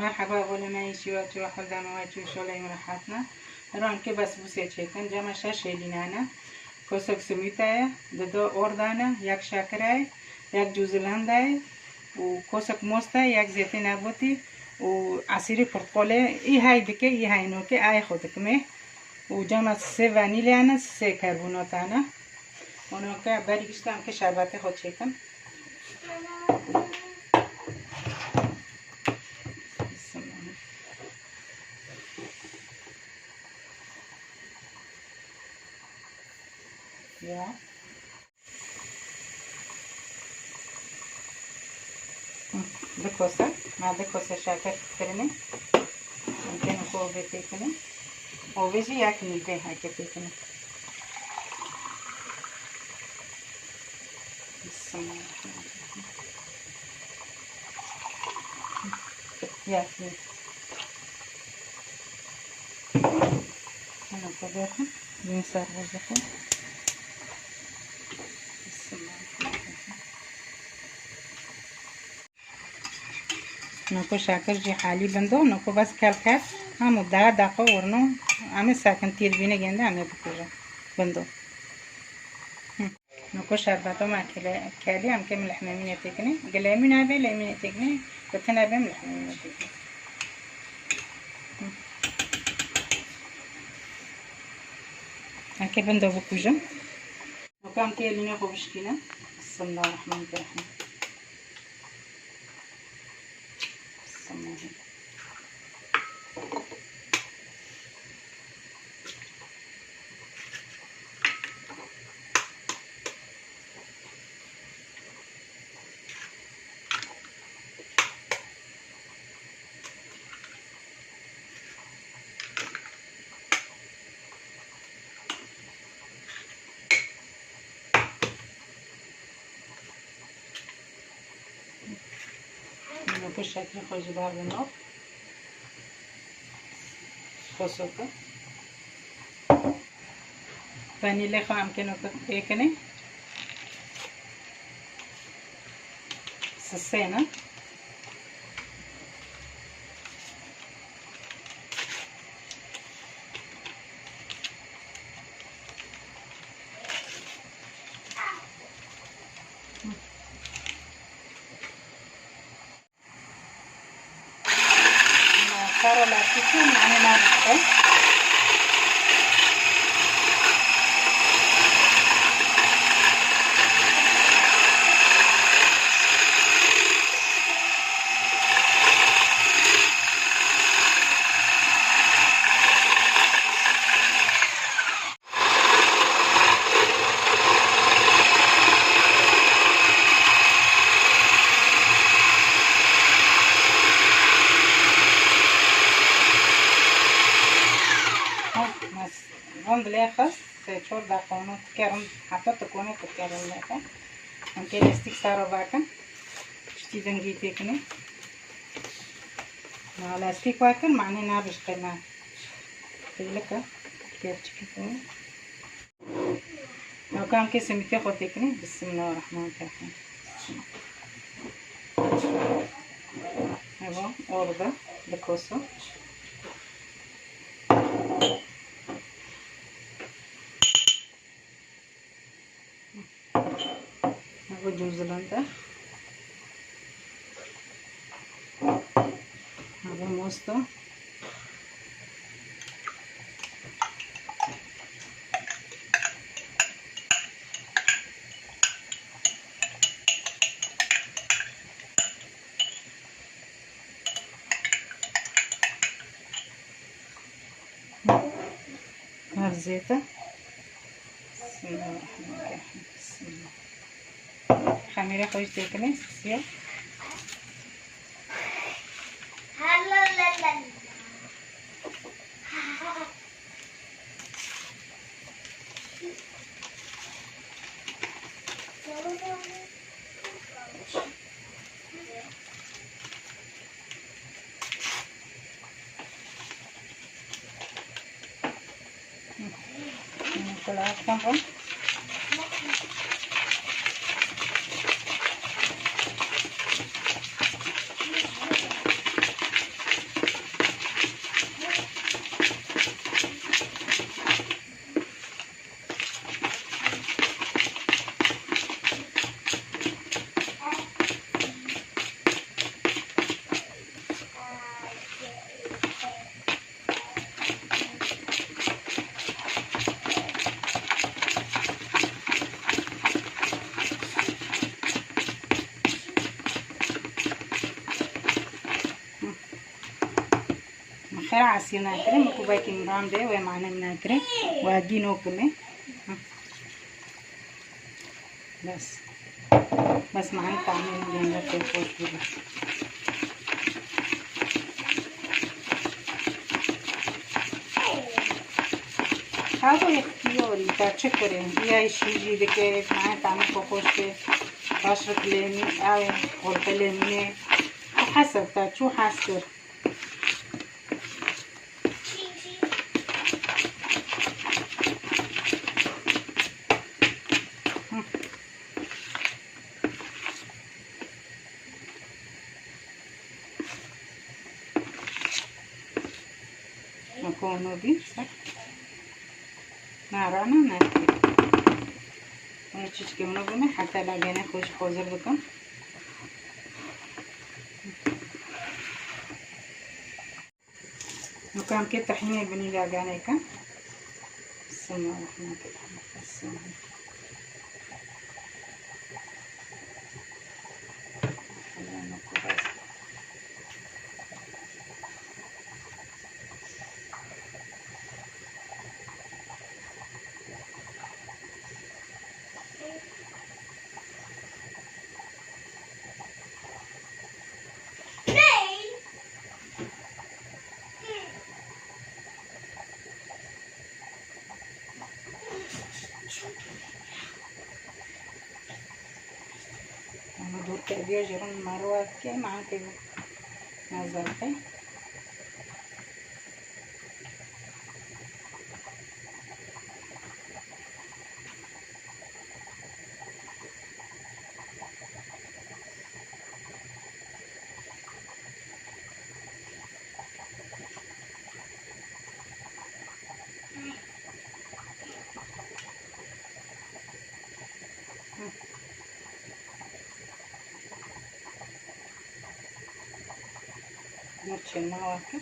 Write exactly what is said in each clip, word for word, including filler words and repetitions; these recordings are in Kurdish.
Merhaba, volê me yî şîwa çû, hol dame we çû, şoleyê min rehat ne. Ero em kê besbûsê çêkin, cema şeş hêlîne ne. Kosek simîte ye, dido orda ne, yek şakire ye, yek cûzilanda ye û kosek moste ye, yek zeytîna botî û esîrê pirtqolê, î hey dike, î hey noke, ayê xwe dikimê. Û cema sê vanîlya ne, sê kerbûnota ne. Û noke berî gişta em kê şerbetê xwe çêkin. Ya. Hi, du kose, ma du kose şeker kirinê. Em tên ku ovê têkinin. Ovê jî yek nîvê heke têkinin. Bismillahirrahmanirrahim. Yek nîv. Hana xwe derxin. Bin ser xwe zixwe. Bismillahirrahmanirrahim. Noko şakir jî halî bindo, noko bes kel kel. Hemû daha daqa orno. Em ê sakin tîr bîne gende, em ê bikujin. Bindo. Hi. Noko şerbeta me kele-, kelî, em kê milih memînê têkinê. Gi lemîne be, lemînê têkinê. Gi tine be, milih memînê têkinê. Hi. Em kê bindo bikujin. Noko em kê elînê xwe bişkînin. Bismillahirrahmanirrahim. Bismillah. Noko şeklê xwe jî berdin nav. Kosoka. Vanîlê xwe em kê noko têkinê. Sisêne. Saro lastîkê nane nabişte. Van dilê xist, sê çor deqe hûn tikerin, heta tu konê tikerin lêxe. Em kê lestîk saro bakin. Piştî dengî têkinê. Na lestîk bakin, manê nabişqê me. Têlike. Gerçekî konê. Nokam kê simîtê xwe têkinê. Bismillahirrahmanirrahim. Evo, orada, di koso. Evo cozilanda. Evo mosta. Her zêde. Bismillahirrahmanirrahim. Bismillah. Xemîrê xwe jî têkinê, sisiya. Xera esîr nakirin, min ku belkî min ram de wê mane min nakirin. Wê dî nokime. Bes. Bes mane tamê min gende pê xweş bibe. Havo yek yorî ta çi kirin? Diya şî jî dike, mane tamê xwe xweş be. Baş rik lêmî, ew qolpe lêmînê. Çi hesab ta, çû hes kir. Kono bî ser. Na rana ne. Onu çiçkê bunu bunu hatta la gene xweş hazır bikim. Nûka em kê tehînê binî de ganê kin. Bismillahirrahmanirrahim. Bismillah. Ama dur ke diyor, jerun marwa ke, ma ke nazar ke. Mirçê nawa kir.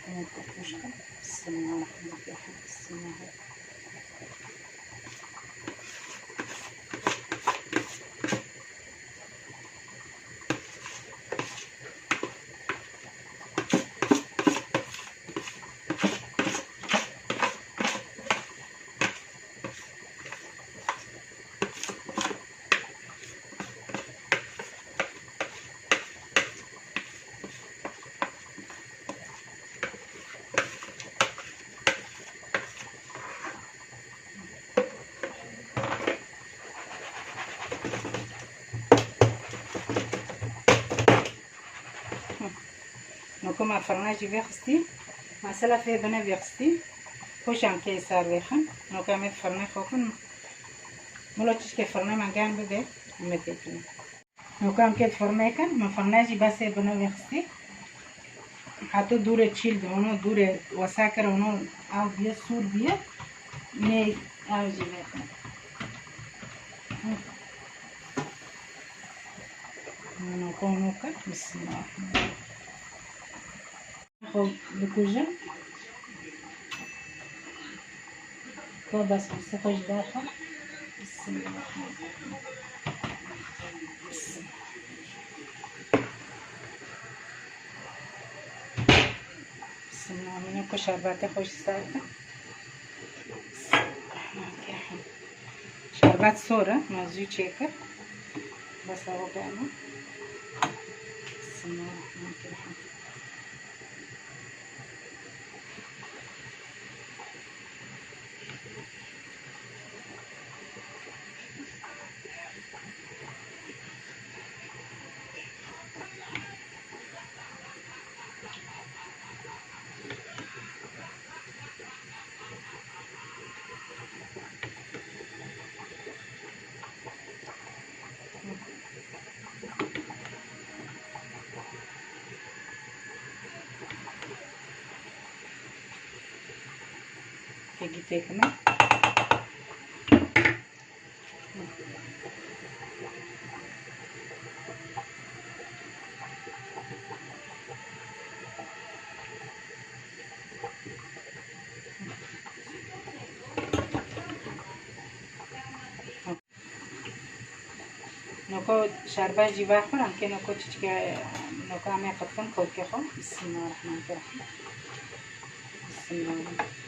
Bunu kokmuştum. Bismillahirrahmanirrahim. Bismillah. Noko me firne jî vêxistî. Mesela fê bine vêxistî. Xweşan kê sar vêxin. Noko em ê firne xwe kin. Milo çişkê firne me germ bibe. Em ê têkinin. Nûka em kê firnê kin, min firnê jî besê bine vêxistî. Heto dûrê çîl de, hûno dûrê wesa kir, hûno ew biye, sûr biye. Nê ew jî vêxin. Hûno, hûno kir, bismillah. Xwe dikujim. Xwe bes xwe ji ber xwe. Bismillah. Bismillah. Min ku şerbatê xwe ji ser de. Şerbet sor e, me zû çêkir. Bes ew bêne. Bismillahirrahmanirrahim. Hêgî têkine. Noko şerbet jî vexwir, em kê noko çiçke, noko em ê qitkin kolkê xwe. Bismillahirrahmanirrahim. Bismillah.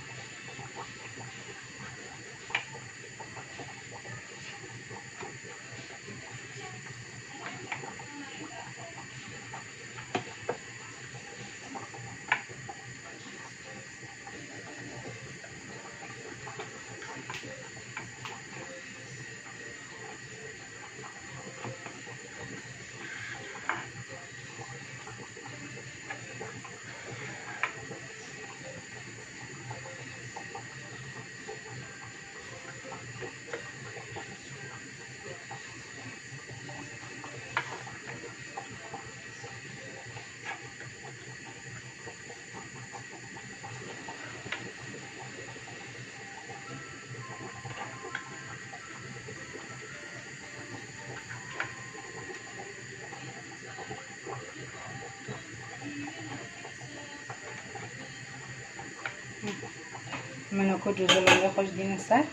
Min ku cuzulê xwe ji dînin ser.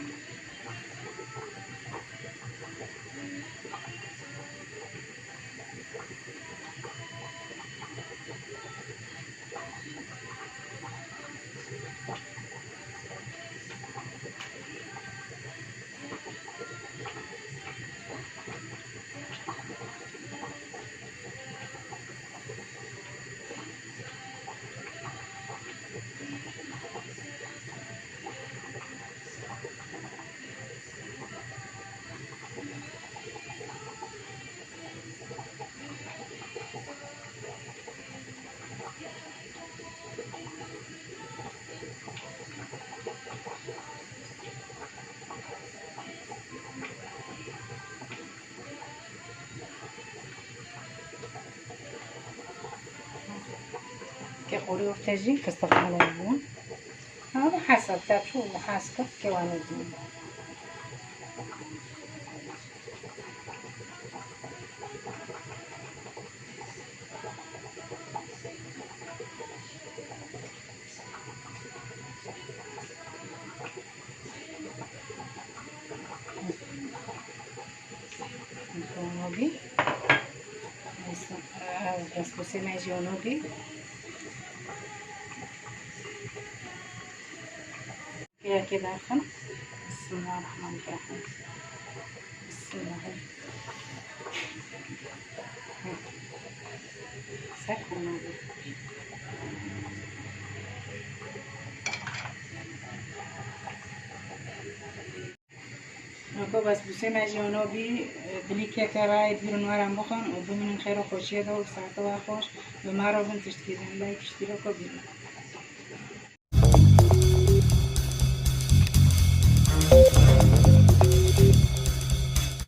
Ke xorî orte jî kestek mele bû. Ha, bi hesab te çû bi hes kir ke wane dî. Wano bî. Basbûsê me jî wano bî. Kêyekê derxin. Bismillahirrahmanirrahim. Bismillah. Ser kona bî. Noko basbûsê me jî wano bî, bilîkeke rayê bîrin werin bixwin û bimînin xêr û xweşiyê de û saete we xweş. Bi me re bin tiştkî din, like, îştîroko bînin.